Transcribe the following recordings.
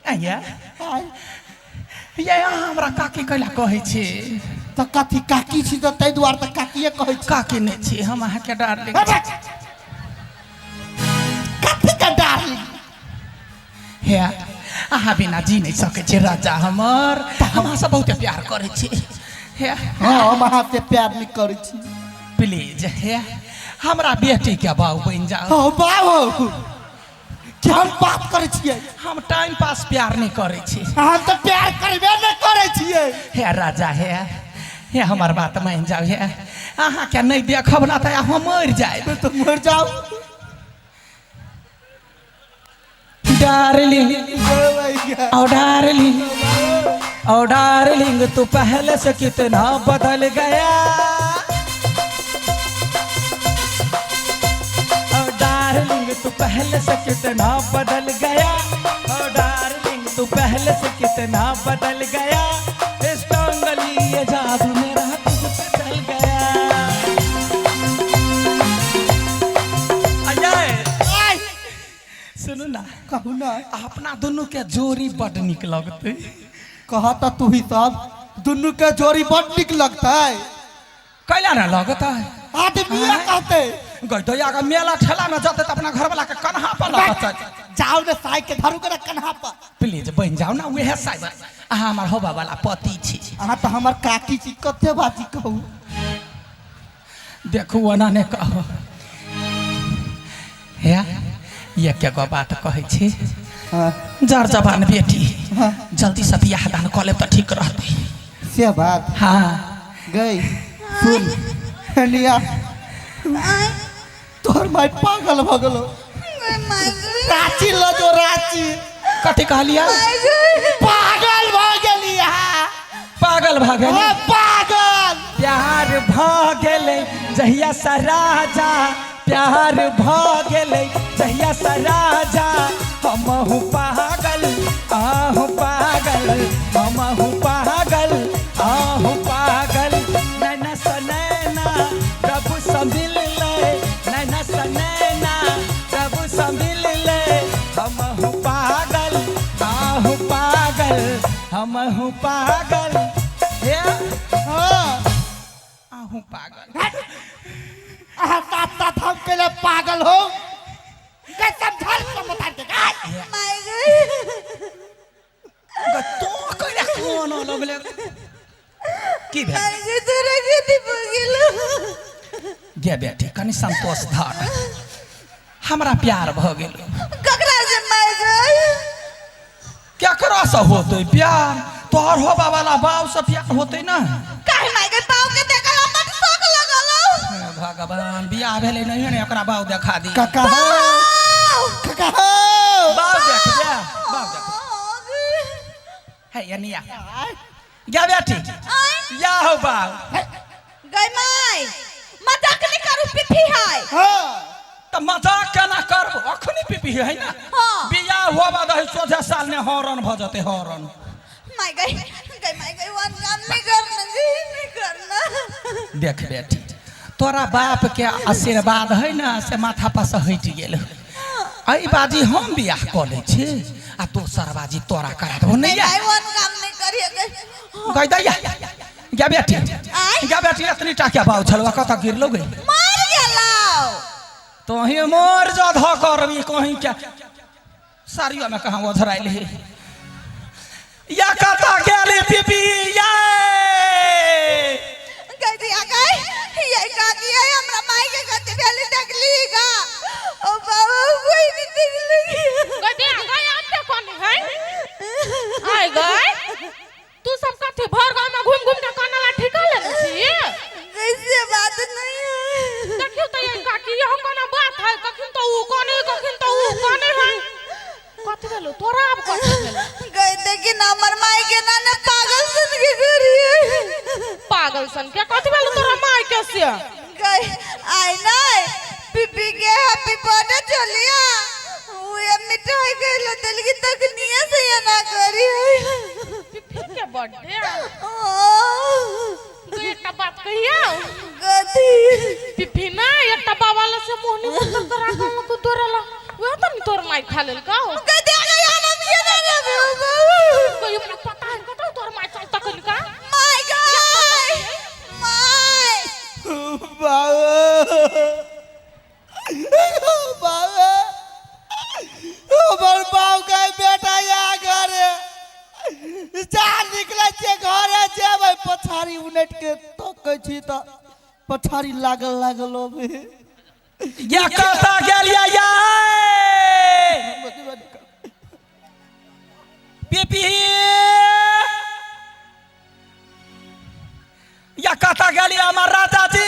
आइया ये अहाँ हमरा काकी कैला कहै छी? तऽ कथी काकी छी तऽ ताहि दुआरे तऽ काकिए कहै छी। काकी नहि छी हम, अहाँके डार्लिंग। कथी के डार्लिंग? हे अहाँ बिना जी नहि सकै छी राजा हमर, हम अहाँसँ बहुते प्यार करै छी। हे हँ, हम अहाँसँ प्यार नहि करै छी। प्लीज, हे हमरा बेटीके बाउ बनि जाउ। हँ बाबू, केहन बात करै छियै? हम टाइम पास प्यार नहि करै छी। हम तऽ प्यार करबे नहि करै छियै। हे राजा, हे हे हमर बात मानि जाउ। हे अहाँके नहि देखब ना तऽ हम मरि जायब। तऽ मरि जाउ। Darling oh darling oh darling, तू पहले से कितना बदल गया। ओ डार्लिंग, तू पहले से कितना बदल गया। ओ डार्लिंग, तू पहले से कितना बदल गया। स्ट्रांगली ये जादू मेरा तुझ पे चल गया। अजय, सुनू ना। कहू ना। अपना दुनू के जोड़ी बड नीक लगतै। कह तऽ तू ही सब दुनू के जोड़ी बड नीक लगतै। कैला ना लगतै? आदमी कहते गई के मेला ठेला में जतै तऽ अपना घरवाला के कन्हा पर लगतै। जाओ ने, साई के धरू के कन्हा पर। प्लीज बनि जाउ ना उहे साइब, अहाँ हमर होबा वाला पति छी। अहाँ तऽ हमर काकी छी, कते बाजी कहू। देखू, ओना नहि कहू। हे एक एगो बात कहै छी। हाँ। जर जवान बेटी, हाँ। जल्दी से बियाह दान कऽ लेब तऽ ठीक रहतै। से बात? हाँ। गई सुन लिया, तोहर माय पागल भऽ गेलो। रांची ल जो, रांची। कथी कहलियै? पागल भऽ गेली अहाँ। पागल भऽ गेल? ओ पागल। प्यार भऽ गेलै जहिया से राजा, प्यार भऽ गेलै जहिया से राजा, हमहु पागल आहु पागल, हमहु पागल आहु पागल। नैना से नैना प्रभु से मिललै, नैना से नैना प्रभु से मिललै, हमहु पागल आहु पागल, हमहु पागल। हे हाँ। आहु पागल। अहाँ साथ साथ हम के पागल हो गए, समझल के बता दे। तो कैला कोन लगले? की भेल गे बेटी? कनि संतोष धर, हमरा प्यार भऽ गेल। केकरा से होतै प्यार? तोहर होबा वाला बाप से प्यार होतै ना? हे भगवान, बियाह भेलै नहीं ने एकरा बाप देखा दी। काका हो, काका हो। बाप देख जा, बाप देख। हे यनिया गे बेटी, या हो बाप। मजाक नहीं करू, पिफी है। हाँ। तऽ मजाक केना करबो? अखनी पीपी है ना। हाँ। बियाह होबा दही, सोझे साल ने हॉर्न भऽ जेतै, हॉर्न। My गई गई my गई, वन काम नहीं करना जी, नहीं करना। देख बेटी, तोरा बाप के आशीर्वाद है ना से माथा पर से हटि गेल। एहि बाजी हम बियाह कऽ लै छी आ दोसर बाजी तोरा करा देबो। नहीं माय वन काम नहीं करिए गई। गई दैया गे बेटी। आय? गे बेटी, एतनी टा के बाउ छलवा, कतऽ गिरलो गई? मर गेलौ। तोही मोर जो धऽ करबी कहीं के साड़ियो में कहाँ ओझराइल है या कतऽ गेली पीपी ये? गई दिया गई, ये काकी है, हमरा माई के गति भेली देखली गा। ओ बाबा, कोई नहीं देखली। गई गई, आते कौन है? आय गई, तू सब कथी भर गांव में घूम घूम के काना ला ठिका लेने छी? कैसे बात नहीं है। देखियो तो ये काकी, यह कोना बात है? कखन तो ऊ कोने, कखन तो ऊ कोने है। कथी भेलो तोरा आब? कथी भेलो? गई देखी ना, हमर माई के ना ना पागल सुन के करिए। पागल सन के? कथी भेलो तोरा माई के से? गई आई नहीं, पीपी के हैप्पी बर्थडे चलिया, वो मिठाई गइलो दिल की तकनिया से ये ना करी। पिफी के बर्थडे? तो एकटा बात कहिया। गदी? पिफी ना एकटा बाबा ल से मोहनी मंत्र करा के को तोरा ला, वह तो नहीं तोर माई खा लेल का? गई देख गई, हम के जा निकलै छियै घरे जेबै पछाड़ी उनटि के तकै छी तऽ पछाड़ी लागल लागल अबै है। या कतऽ गेलियै यै पीपी या कतऽ गेलियै हमर राजा जी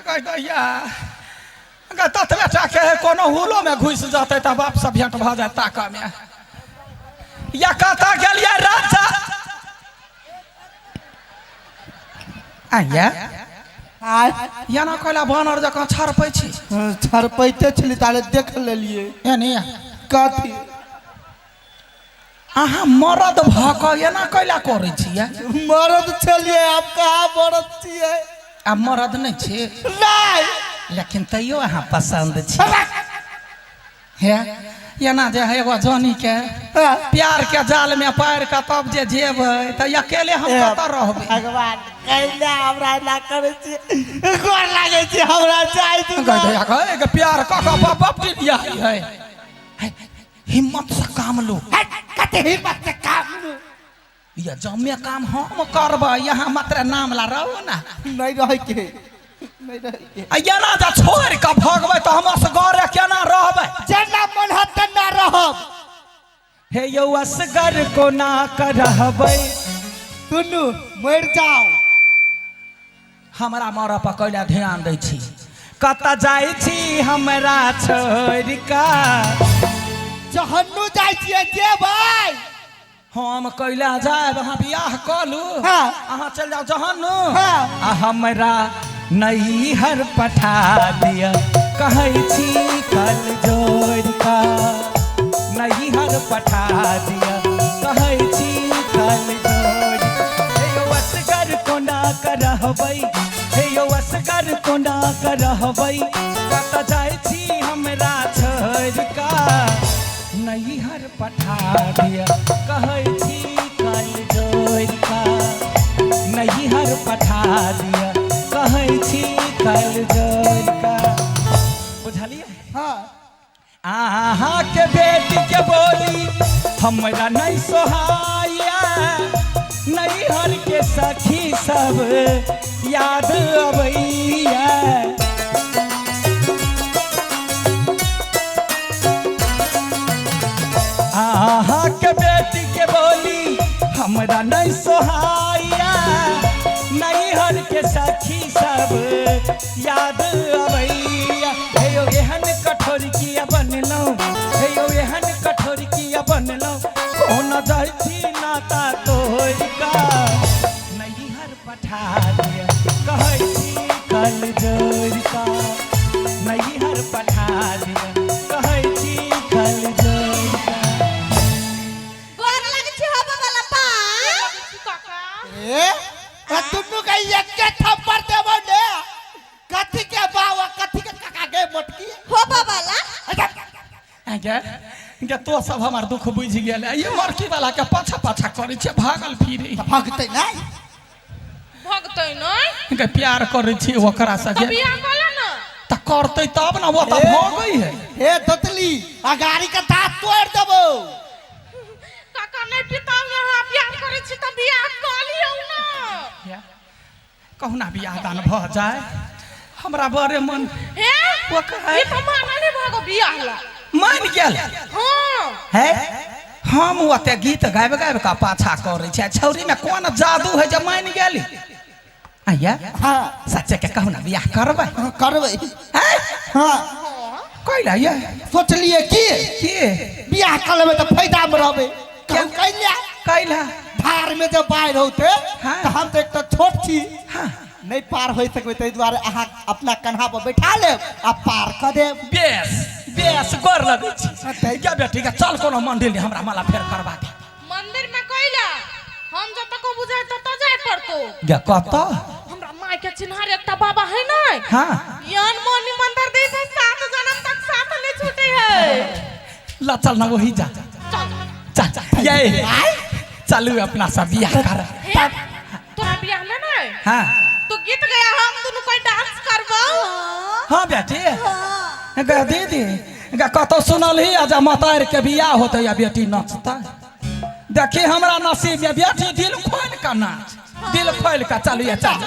कहि दैया ततबे टाके है कोनो हुलोमे घुसि जेतै तऽ बापसँ भेंट भऽ जायत ताकऽमे। या कतऽ गेलियै राजा आइया आय एना कैला बानर जकाँ छरपै छी? छरपैते छली ताले देख लेलियै। एने कथी? अहाँ मरद भऽ कऽ एना कैला करै छियै? मरद छलियै, आब कहाँ मरद छियै? आ मरद नहि छी? नहि। लेकिन तैयो अहाँ पसन्द छी। हे एना जे है एगो जनी के प्यार के जाल में पारि के तब जे जेबै तऽ अकेले हम कतऽ रहबै? भगवान कैला हमरा एना करै छी, गोर लागै छी, हमरा जाइ दू। गै दैया गै, गे प्यार कऽ कऽ बाप बाप दिया है। है, हिम्मत से काम लू। हट, कते हिम्मत से काम लू। ये जमे काम हम करबै, यहाँ मात्र नाम ला रहो ना। नहीं रहै के, नहीं रहै के। आ एना जे छोड़ि कऽ भगबै तऽ हम असगरे केना रहबै? जेना मन हत तेना रहब। हे यौ असगर कोना करहबै? सुनू मरि जाओ। हमरा मरऽ पर कैला ध्यान दै छी? कतऽ जाइ छी हमरा छोड़ि कऽ? जहन्नू जाइ छियै जेबै। हम कैला जायब? अहाँ बियाह कऽ लू। हाँ। अहाँ चलि जाउ जहन्नू। हाँ। आ हमरा नैहर पठा दिअ कहै छी कल जोड़ि कऽ। नैहर पठा दिअ कहै छी कल जोड़ि। हे यौ असगर कोना करहबै? हे यौ असगर कोना करहबै? कतऽ जाइ छी हमरा छोड़ि कऽ? नैहर पठा दिअ कहै छी कल जोड़ि कऽ। नैहर पठा दिअ कहै छी कल जोड़ि कऽ। बुझलियै? हाँ। अहाँ के बेटी के बोली हमरा नहीं सोहाया, नैहर के सखी सब याद अबैया। अहाँ के बेटी के बोली हमरा नहीं सोहाया, नैहर के सखी सब याद अबैया। हे यौ एहन कठोर किया बनलहुँ? हे यौ एहन कठोर किया बनलहुँ? कोन जाइ छी नाता तोड़ि कऽ? नैहर पठा दिअ कहै छी कल जोड़ि कऽ। नैहर पठा दिअ कहै छी कल जोड़ि कऽ। गोर लागै छी हो बाबा पा। काका ए आ दुनू के एके थप्पड़ देबो ने। कथी के बाबा कथी के काका के मोटकी हो बाबा ला। गे गे तो सब हमार दुख बुझि गेल। ये मरकी वाला के पाछा पाछा करै छै, भागल फिरे। भगतै नहीं। भगतै नहि। गे प्यार करै छी ओकरा से। तऽ बियाह कऽ ले ना। तऽ करतै तब ना, वो तऽ भगै है। हे ततली आ गाड़ी के दांत तोड़ देबो। काका नहि पिताउ, अहाँ प्यार करै छी तऽ बियाह कऽ लियौ ना। कहुना बियाह दान भऽ जाय, हमरा बड़े मन। हे ओकरा ई तऽ मानल नहि भगो बियाह ला। मानि गेल? हाँ। है हम ओते गीत गाबि गाबि कऽ पाछा करै छी, आ छौरी में कोन जादू है जे मानि गेली? आइया हाँ। सच्चे के कहू ना बियाह करबै? हाँ, करबै। हैं? हाँ। कैला ये? सोचलिए की की बियाह कर लेबै तऽ फायदा में रहबै। कहू कैला? कैला? धार में जब बाढ़ि होते हाँ। तऽ हम तऽ एक तऽ छोट छी, हाँ। नहीं पार हो सकबै, ताहि दुआरे अहाँ अपना कन्हा पर बैठा लेब आ पार कऽ देब। बेस बेस गोर लगै छी। गे बेटी गे चल कोनो मंदिर में हमरा माला फेर करबा दे। मंदिर में कैला? हम जतऽ को बुझाय ततऽ जाय पड़तो। गे कतऽ? हमरा माय के चिन्हार एकटा बाबा है नै। हाँ। यान मोनी मंदिर दै छै 7 जन्म तक साथ नहीं छूटे है। ला चल ना वही जा। चल। चल ये चलू अपना सब बियाह कर। हे तोरा बियाह ले नै? हाँ। तू गीत गया हम दुनू कोई डांस करबो। हाँ बेटी। गे दीदी गे कतौ सुनल ही आ जा मतार के बियाह होतै या बेटी नचतै? देखी हमरा नसीब में बेटी दिल खोल के नाच, दिल खोल के। चलिए चल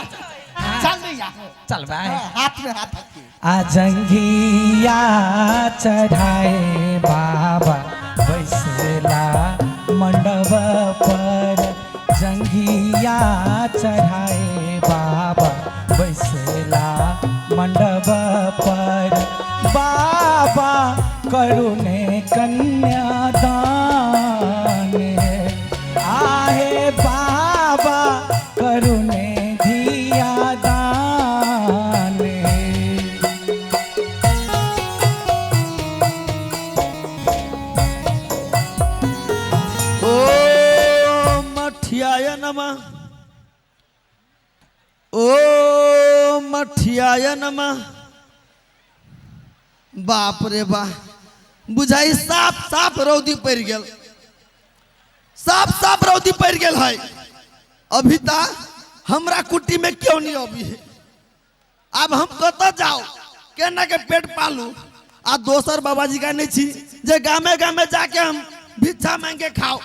चल लिया। चल भाई। हाथ में हाथ रखिए। आ जंघिया चढ़ाए बाबा बैसला मंडप पर, जंघिया चढ़ाए बाबा बैसला मंडप पर, बाबा करुणे कन्यादान आहे बाबा करुणे धिया दान। ओम मठियाय नमः, ओम मठियाय नमः। बाप रे बा, बुझाई साफ साफ रौदी पड़ गेल, साफ साफ रौदी पड़ गेल है। अभी ता हमरा कुटी में क्यों नहीं अभी है। अब हम कत जाओ, केना के पेट पालू। आ दोसर बाबाजी का नहीं छी जे गामे गामे जाके हम भिक्षा मांग के खाओ।